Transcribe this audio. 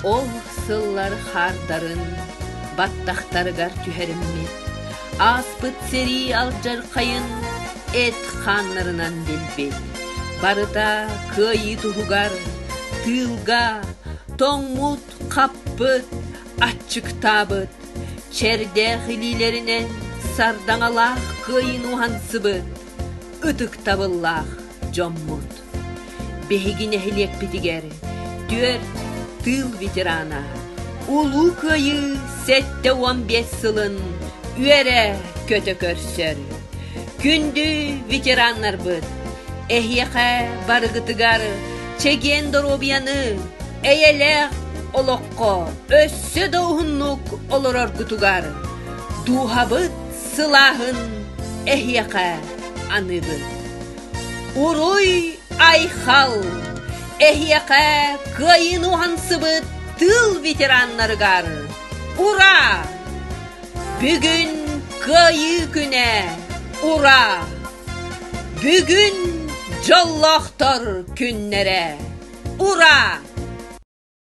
Ол сыллар хаардарын баттахтарыгар түһэриммит, ааспыт сэрии алдьархайын эт хааннарынан билбит, барыта кыайыы туһугар тыылга тоҥмут, хаппыт, аччыктаабыт, чэрдээх илиилэринэн сардаҥалаах кыайыыны уһансыбыт ытыктабыллаах дьоммут. Биһиги нэһилиэкпитигэр түөрт тыыл ветерана Улуу Кыайыы 75 сылын үөрэ-көтө көрсөр. Күндү ветераннарбыт, эһиэхэ барыгытыгар чэгиэн доруобуйаны, эйэлээх олоххо өссө да уһуннук олороргутугар дууһабыт сылааһын эһиэхэ аныыбыт. Уруй айхал! Эһиэхэ кыайыыны уһансыбыт тыыл ветераннарыгар ура! Бүгүн Кыайыы күнэ! Ура! Бүгүн дьоллоохтор күннэрэ! Ура!